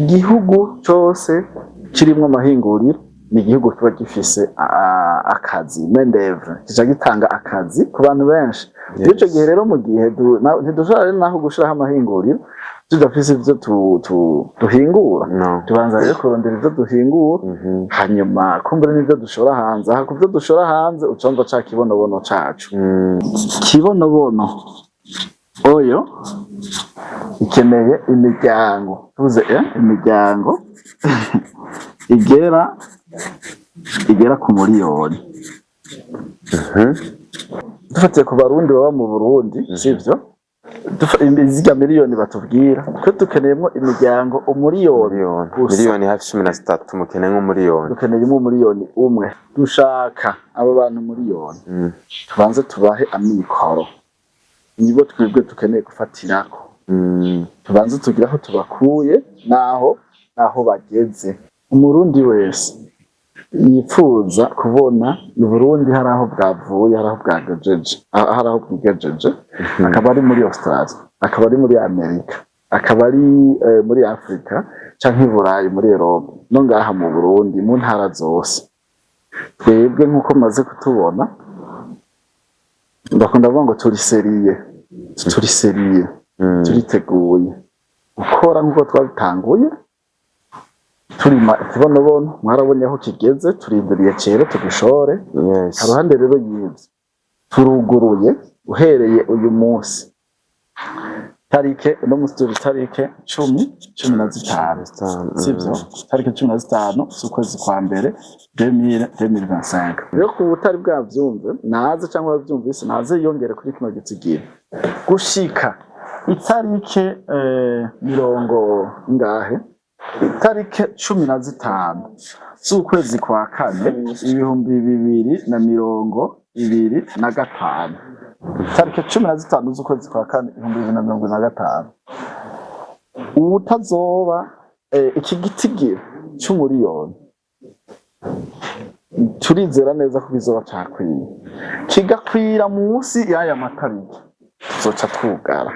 Igihugu cose kirimwo amahinguriro ni igihugu kiba gifise akazi, main d'œuvre, kica gitanga akazi ku bantu benshi. Muri ico gihe rero, mu gihe ntidushobora rero naho gushiraho amahinguriro tudafise ivyo duhingura. No. Tubanza rero kurondera ivyo duhingura, hanyuma kumbura n'ivyo dushora hanze. Aha ku vyo dushora hanze, ucumva ca kibonobono cacu. Kibonobono oyo ikeneye imiryango, tuvuze imiryango igera ku 1 miliyoni. Dufatiye ku Barundi baba mu Burundi, sivyo? Zirya miliyoni batubwira, twe dukeneyemwo imiryango 1 miliyoni Miliyoni. gusa. Miliyoni hafi 13, mukeneye nk'umuriyoni. Dukeneyemo 1 miliyoni. Dushaka abo bantu 1 miliyoni, tubanze tubahe amikoro, nibo twebwe dukeneye gufatirako. Tubanze tugire aho tubakuye naho bageze. Umurundi wese yipfuza kubona Uburundi hari aho bwavuye, hari aho bwagejeje, hari aho bwigejeje, akaba ari muri Australia, akaba ari muri Amerika, akaba ari muri Afrika canke i Burayi, muri Europe, no ngaha mu Burundi mu ntara zose, twebwe nk'uko maze kutubona, ndakunda kuvuga ngo turi sérieux, turi sérieux. Turiteguye gukora nk'uko twabitanguye turima ikibonobono. Mwarabonye aho kigeze, turindiriye cere tugishore. Haruhande rero y'ivyo, turuguruye uhereye uyu munsi, tarike, uno munsi turi tarike 15, sivyo? Tarike 15 z'ukwezi kwa mbere 2025. Rero ku butari bwavyumve naze, cyangwa bavyumvise naze yiyongere kuri kino gitsigiro, gushika itarike mirongo ngahe, itarike 15 z'ukwezi kwa kane 2025, tariki 15 z'ukwezi kwa kane 2025, uwutazoba iki gitigiro c'umuriyoni, turizera neza ko kizoba cakwiye, kigakwira munsi y'aya matariki, tuzoca twugara.